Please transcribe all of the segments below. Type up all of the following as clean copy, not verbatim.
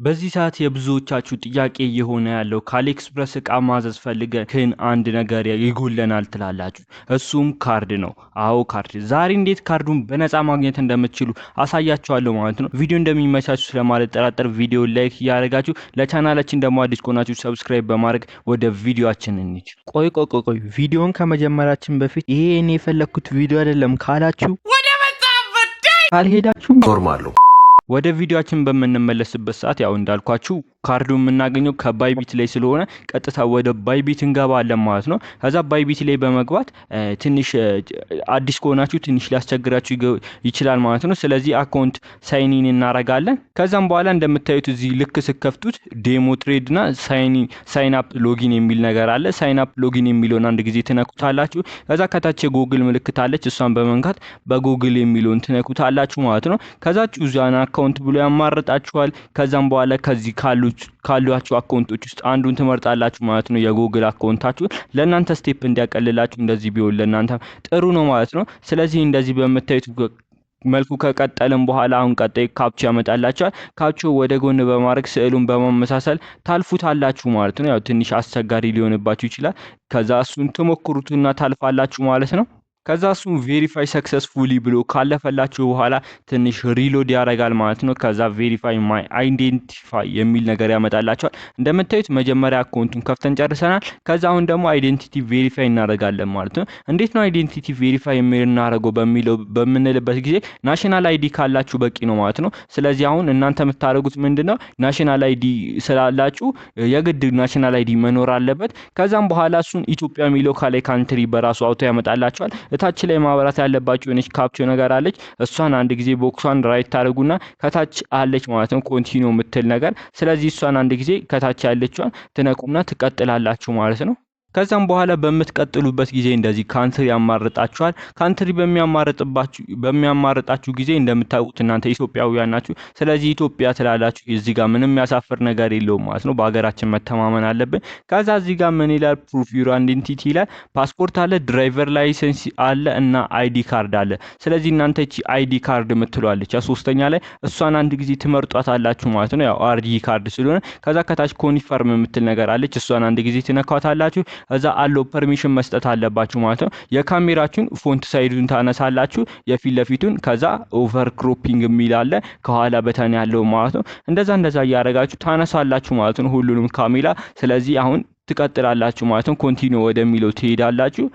በዚህ ሰዓት የብዙዎቻችሁ ጥያቄ እየሆነ ያለው ከ AliExpress እቃ ማዘዝ ፈልገን ግን አንድ ነገር ይጎለናል ትላላችሁ። እሱም ካርድ ነው። አዎ፣ ካርድ። ዛሬ እንዴት ካርዱን በነፃ ማግኘት እንደምትችሉ አሳያችኋለሁ ማለት ነው። ቪዲዮ እንደሚመቻችሁ ስለማልጠራጠር ቪዲዮ like እያደረጋችሁ፣ ለቻናላችን ደግሞ አዲስ ከሆናችሁ subscribe በማድረግ ወደ ቪዲዮአችን እንሂድ። ቆይ ቆይ ቆይ ቆይ፣ ቪዲዮን ከመጀመራችን በፊት ይሄ እኔ የፈለግኩት ቪዲዮ አይደለም ካላችሁ ካልሄዳችሁ Normal ነው። ወደ ቪዲዮአችን በምንመለስበት ሰዓት ያው እንዳልኳችሁ ካርዱ የምናገኘው ከ Bybit ላይ ስለሆነ ቀጥታ ወደ Bybit እንገባለን ማለት ነው። ከዛ Bybit ላይ በመግባት ትንሽ አዲስ ከሆናችሁ ትንሽ ሊያስቸግራችሁ ይችላል ማለት ነው። ስለዚህ account sign in እናረጋለን። ከዛም በኋላ እንደምታዩት እዚህ ልክ ስከፍቱት demo trade እና sign up login የሚል ነገር አለ። Sign up login የሚለውን አንድ ጊዜ ትነኩታላችሁ። ከዛ ከታች የጎግል ምልክት አለች። እሷን በመንካት በጎግል የሚለውን ትነኩታላችሁ ማለት ነው። ከዛ choose an account ብሎ ያማርጣችኋል። ከዛም በኋላ ከዚህ ካሏችሁ account ኦች ውስጥ አንዱን ትመርጣላችሁ ማለት ነው። የ Google account ኣችሁ ለእናንተ step እንዲያቀልላችሁ እንደዚህ ቢሆን ለእናንተ ጥሩ ነው ማለት ነው። ስለዚህ እንደዚህ በምታዩት መልኩ ከቀጠልን በኋላ አሁን ቀጣይ captcha ያመጣላችኋል። Captcha ወደ ጎን በማድረግ ስዕሉን በማመሳሰል ታልፉታላችሁ ማለት ነው። ያው ትንሽ አስቸጋሪ ሊሆንባችሁ ይችላል። ከዛ እሱን ትሞክሩትና ታልፋላችሁ ማለት ነው። ከዛ እሱን verify successfully ብሎ ካለፈላችሁ በኋላ ትንሽ reload ያደርጋል ማለት ነው። ከዛ verify my identify የሚል ነገር ያመጣላችኋል። እንደምታዩት መጀመሪያ account ኡን ከፍተን ጨርሰናል። ከዛ አሁን ደግሞ identity verify እናደርጋለን ማለት ነው። እንዴት ነው identity verify የምናደርገው በሚለው በምንልበት ጊዜ national ID ካላችሁ በቂ ነው ማለት ነው። ስለዚህ አሁን እናንተ የምታደርጉት ምንድን ነው? National ID ስላላችሁ የግድ national ID መኖር አለበት። ከዛም በኋላ እሱን ኢትዮጵያ የሚለው ከላይ country በራሱ auto ያመጣላችኋል። እታች ላይ ማብራት ያለባችሁ የሆነች captcha ነገር አለች። እሷን አንድ ጊዜ box ኧን right ታደርጉና ከታች አለች ማለት ነው continue የምትል ነገር። ስለዚህ እሷን አንድ ጊዜ ከታች ያለችዋን ትነኩና ትቀጥላላችሁ ማለት ነው። ከዛም በኋላ በምትቀጥሉበት ጊዜ እንደዚህ country ያማርጣችኋል። Country በሚያማርጣችሁ ጊዜ እንደምታውቁት እናንተ ኢትዮጵያውያን ናችሁ። ስለዚህ ኢትዮጵያ ትላላችሁ። እዚህ ጋር ምንም የሚያሳፍር ነገር የለውም ማለት ነው። በሀገራችን መተማመን አለብን። ከዛ እዚህ ጋር ምን ይላል? Proof your identity ይላል። ፓስፖርት አለ፣ driver license አለ እና ID card አለ። ስለዚህ እናንተ እቺ ID card የምትለዋለች ሶስተኛ ላይ፣ እሷን አንድ ጊዜ ትመርጧታላችሁ ማለት ነው። ያው ID card ስለሆነ ከዛ ከታች confirm የምትል ነገር አለች። እሷን አንድ ጊዜ ትነኳታላችሁ። እዛ allow permission መስጠት አለባችሁ ማለት ነው። የካሜራችሁን font size ኡን ታነሳላችሁ የፊት ለፊቱን። ከዛ over cropping የሚል አለ፣ ከኋላ button ያለው ማለት ነው። እንደዛ እንደዛ እያደረጋችሁ ታነሳላችሁ ማለት ነው ሁሉንም ካሜራ። ስለዚህ አሁን ትቀጥላላችሁ ማለት ነው። Continue ወደሚለው ትሄዳላችሁ።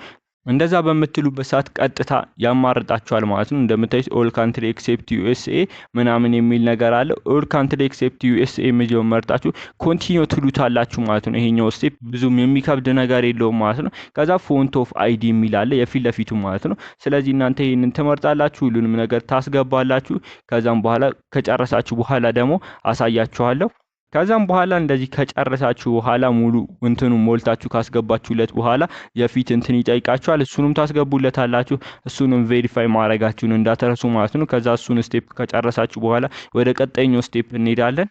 እንደዛ በምትሉበት ሰዓት ቀጥታ ያማርጣችኋል ማለት ነው። እንደምታዩት all country except USA ምናምን የሚል ነገር አለ። All country except USA የሚለውን መርጣችሁ continue ትሉታላችሁ ማለት ነው። ይሄኛው step ብዙም የሚከብድ ነገር የለውም ማለት ነው። ከዛ front of ID የሚል አለ፣ የፊት ለፊቱ ማለት ነው። ስለዚህ እናንተ ይህንን ትመርጣላችሁ፣ ሁሉንም ነገር ታስገባላችሁ። ከዛም በኋላ ከጨረሳችሁ በኋላ ደግሞ አሳያችኋለሁ። ከዛም በኋላ እንደዚህ ከጨረሳችሁ በኋላ ሙሉ እንትኑ ሞልታችሁ ካስገባችሁለት በኋላ የፊት እንትን ይጠይቃችኋል። እሱንም ታስገቡለታላችሁ። እሱንም verify ማድረጋችሁን እንዳትረሱ ማለት ነው። ከዛ እሱን step ከጨረሳችሁ በኋላ ወደ ቀጣይኛው step እንሄዳለን።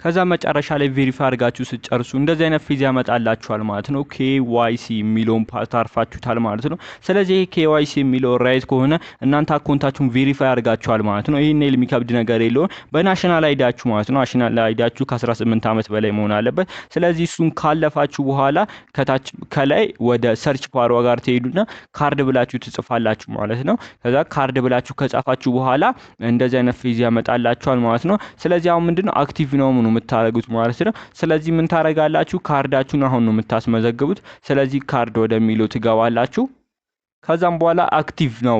ከዛ መጨረሻ ላይ verify አድርጋችሁ ስትጨርሱ እንደዚህ አይነት ፊዝ ያመጣላችኋል ማለት ነው። KYC የሚለውን part አርፋችሁታል ማለት ነው። ስለዚህ ይሄ KYC የሚለው right ከሆነ እናንተ account ኣችሁን verify አድርጋችኋል ማለት ነው። ይህን የሚከብድ ነገር የለውም። በ national ID ያችሁ ማለት ነው። National ID ያችሁ ከ18 ዓመት በላይ መሆን አለበት። ስለዚህ እሱን ካለፋችሁ በኋላ ከታች ከላይ ወደ search bar ኧ ጋር ትሄዱና ካርድ ብላችሁ ትጽፋላችሁ ማለት ነው። ከዛ ካርድ ብላችሁ ከጻፋችሁ በኋላ እንደዚህ አይነት ፊዝ ያመጣላችኋል ማለት ነው። ስለዚህ አሁን ምንድነው active ነው የምታደርጉት ማለት ነው። ስለዚህ ምን ታደርጋላችሁ? ካርዳችሁን አሁን ነው የምታስመዘግቡት። ስለዚህ ካርድ ወደሚለው ትገባላችሁ። ከዛም በኋላ active ነው፣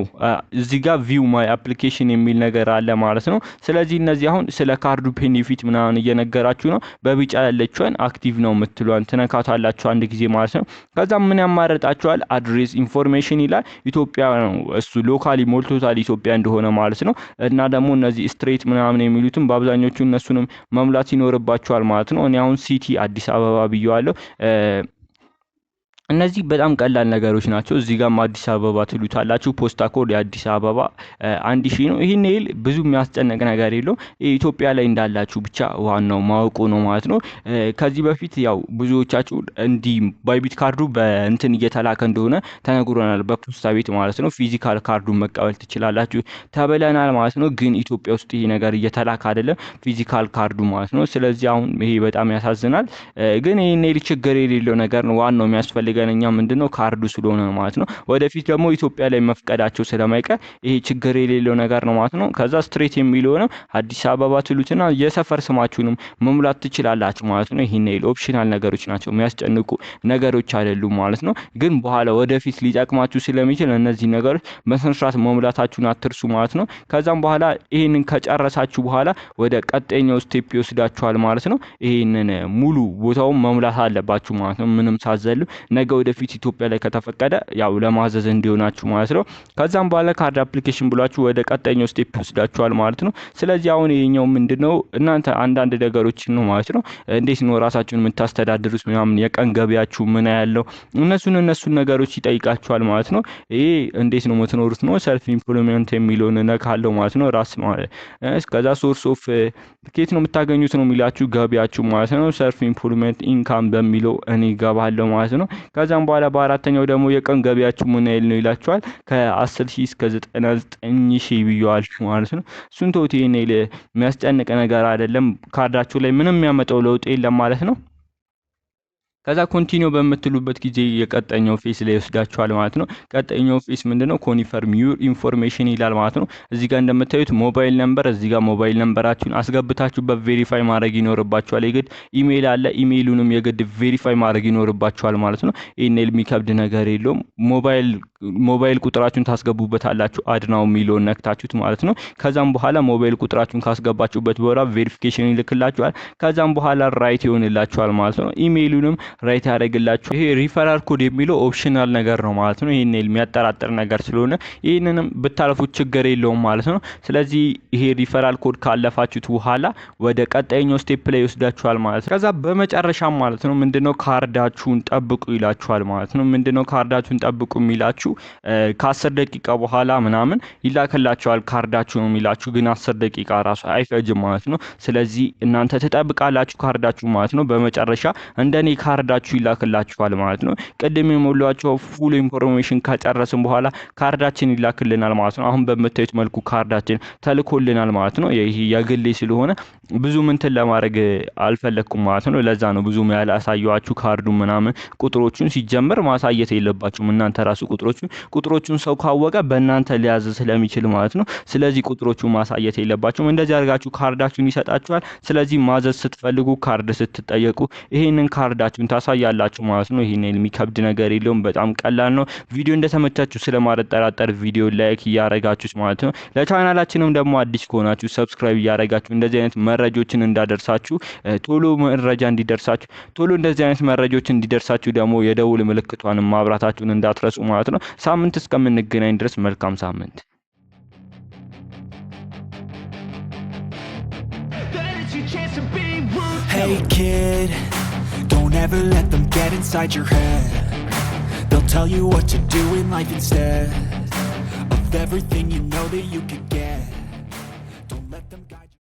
እዚህ ጋር view my application የሚል ነገር አለ ማለት ነው። ስለዚህ እነዚህ አሁን ስለ ካርዱ benefit ምናምን እየነገራችሁ ነው። በቢጫ ያለችውን active ነው የምትሏን ትነካታላችሁ አንድ ጊዜ ማለት ነው። ከዛም ምን ያማረጣችኋል? Address information ይላል። ኢትዮጵያ ነው፣ እሱ locally ሞልቶታል ኢትዮጵያ እንደሆነ ማለት ነው። እና ደግሞ እነዚህ street ምናምን የሚሉትም በአብዛኞቹ እነሱንም መሙላት ይኖርባችኋል ማለት ነው። እኔ አሁን city አዲስ አበባ ብየዋለሁ። እነዚህ በጣም ቀላል ነገሮች ናቸው። እዚህ ጋርም አዲስ አበባ ትሉታላችሁ። ፖስታ ኮድ የአዲስ አበባ 1000 ነው። ይህን ያህል ብዙ የሚያስጨንቅ ነገር የለውም። ኢትዮጵያ ላይ እንዳላችሁ ብቻ ዋናው ማወቁ ነው ማለት ነው። ከዚህ በፊት ያው ብዙዎቻችሁ እንዲህ Bybit ካርዱ በእንትን እየተላከ እንደሆነ ተነግሮናል፣ በፖስታ ቤት ማለት ነው። Physical ካርዱን መቀበል ትችላላችሁ ተብለናል ማለት ነው። ግን ኢትዮጵያ ውስጥ ይሄ ነገር እየተላከ አይደለም፣ physical ካርዱ ማለት ነው። ስለዚህ አሁን ይሄ በጣም ያሳዝናል። ግን ይህን ያህል ችግር የሌለው ነገር ነው። ዋናው የሚያስፈልገን እኛ ምንድነው ካርዱ ስለሆነ ማለት ነው። ወደፊት ደግሞ ኢትዮጵያ ላይ መፍቀዳቸው ስለማይቀር ይሄ ችግር የሌለው ነገር ነው ማለት ነው። ከዛ street የሚለውንም አዲስ አበባ ትሉትና የሰፈር ስማችሁንም መሙላት ትችላላችሁ ማለት ነው። ይሄን ያህል optional ነገሮች ናቸው፣ የሚያስጨንቁ ነገሮች አይደሉም ማለት ነው። ግን በኋላ ወደፊት ሊጠቅማችሁ ስለሚችል እነዚህ ነገሮች በስነ ስርዓት መሙላታችሁን አትርሱ ማለት ነው። ከዛም በኋላ ይሄንን ከጨረሳችሁ በኋላ ወደ ቀጣይኛው step ይወስዳችኋል ማለት ነው። ይሄንን ሙሉ ቦታውን መሙላት አለባችሁ ማለት ነው። ምንም ሳትዘሉ፣ ነገ ወደፊት ኢትዮጵያ ላይ ከተፈቀደ ያው ለማዘዝ እንዲሆናችሁ ማለት ነው። ከዛም በኋላ card application ብሏችሁ ወደ ቀጣይኛው step ይወስዳችኋል ማለት ነው። ስለዚህ አሁን ይሄኛው ምንድነው፣ እናንተ አንዳንድ ነገሮችን ነው ማለት ነው። እንዴት ነው ራሳችሁን የምታስተዳድሩት ምናምን፣ የቀን ገቢያችሁ ምን ያለው፣ እነሱን ነገሮች ይጠይቃችኋል ማለት ነው። ይሄ እንዴት ነው የምትኖሩት ነው። Self employment የሚለውን እነካለው ማለት ነው። ራስ ማለት ከዛ source of ከየት ነው የምታገኙት ነው የሚላችሁ ገቢያችሁ ማለት ነው። Self employment income በሚለው እኔ ገባለሁ ማለት ነው። ከዛም በኋላ በአራተኛው ደግሞ የቀን ገቢያችሁ ምን ያህል ነው ይላችኋል። ከ10,000 እስከ 99,000 ብየዋል ማለት ነው። እሱን ተውት፣ ይሄን የሚያስጨንቅ ነገር አይደለም። ካርዳችሁ ላይ ምንም የሚያመጣው ለውጥ የለም ማለት ነው። ከዛ continue በምትሉበት ጊዜ የቀጣይኛው phase ላይ ይወስዳችኋል ማለት ነው። ቀጣይኛው phase ምንድነው? Confirm your information ይላል ማለት ነው። እዚህ ጋር እንደምታዩት mobile number፣ እዚህ ጋር mobile number ኣችሁን አስገብታችሁበት verify ማድረግ ይኖርባችኋል። የግድ ኢሜይል አለ፣ ኢሜይሉንም የግድ verify ማድረግ ይኖርባችኋል ማለት ነው። ይህን የሚከብድ ነገር የለውም። ሞባይል ቁጥራችሁን ታስገቡበታላችሁ፣ add now የሚለውን ነክታችሁት ማለት ነው። ከዛም በኋላ ሞባይል ቁጥራችሁን ካስገባችሁበት በኋላ verification ይልክላችኋል። ከዛም በኋላ right ይሆንላችኋል ማለት ነው። ኢሜይሉንም right ያደርግላችሁ። ይሄ referral code የሚለው optional ነገር ነው ማለት ነው። ይሄን የሚያጠራጥር ነገር ስለሆነ ይህንንም ብታልፉት ችግር የለውም ማለት ነው። ስለዚህ ይሄ referral code ካለፋችሁት በኋላ ወደ ቀጣይኛው step ላይ ይወስዳችኋል ማለት ነው። ከዛ በመጨረሻም ማለት ነው ምንድነው ካርዳችሁን ጠብቁ ይላችኋል ማለት ነው። ምንድነው ካርዳችሁን ጠብቁ የሚላችሁ? ከ10 ደቂቃ በኋላ ምናምን ይላክላችኋል ካርዳችሁ ነው የሚላችሁ፣ ግን 10 ደቂቃ ራሱ አይፈጅም ማለት ነው። ስለዚህ እናንተ ትጠብቃላችሁ ካርዳችሁ ማለት ነው። በመጨረሻ እንደኔ ካርዳችሁ ይላክላችኋል ማለት ነው። ቅድም የሞላናቸው full information ከጨረስን በኋላ ካርዳችን ይላክልናል ማለት ነው። አሁን በምታዩት መልኩ ካርዳችን ተልኮልናል ማለት ነው። ይህ የግሌ ስለሆነ ብዙም እንትን ለማድረግ አልፈለግኩም ማለት ነው። ለዛ ነው ብዙም ያላሳየኋችሁ ካርዱ ምናምን። ቁጥሮቹን ሲጀምር ማሳየት የለባችሁም እናንተ ራሱ ቁጥሮቹን ሰው ካወቀ በእናንተ ሊያዝ ስለሚችል ማለት ነው። ስለዚህ ቁጥሮቹን ማሳየት የለባችሁም። እንደዚህ አድርጋችሁ ካርዳችሁን ይሰጣችኋል። ስለዚህ ማዘዝ ስትፈልጉ፣ ካርድ ስትጠየቁ ይሄንን ካርዳችሁን ታሳያላችሁ ማለት ነው። ይሄን የሚከብድ ነገር የለውም። በጣም ቀላል ነው። ቪዲዮ እንደተመቻችሁ ስለማልጠራጠር ቪዲዮ like እያረጋችሁት ማለት ነው። ለቻናላችንም ደግሞ አዲስ ከሆናችሁ subscribe እያረጋችሁ እንደዚህ አይነት መረጃዎችን እንዳደርሳችሁ፣ ቶሎ መረጃ እንዲደርሳችሁ፣ ቶሎ እንደዚህ አይነት መረጃዎች እንዲደርሳችሁ ደግሞ የደውል ምልክቷን ማብራታችሁን እንዳትረሱ ማለት ነው። ሳምንት እስከምንገናኝ ድረስ መልካም ሳምንት። Then it's your chance to be rude. Hey kid, don't ever let them get inside your head. They'll tell you what to do in life instead of everything you know that you could get.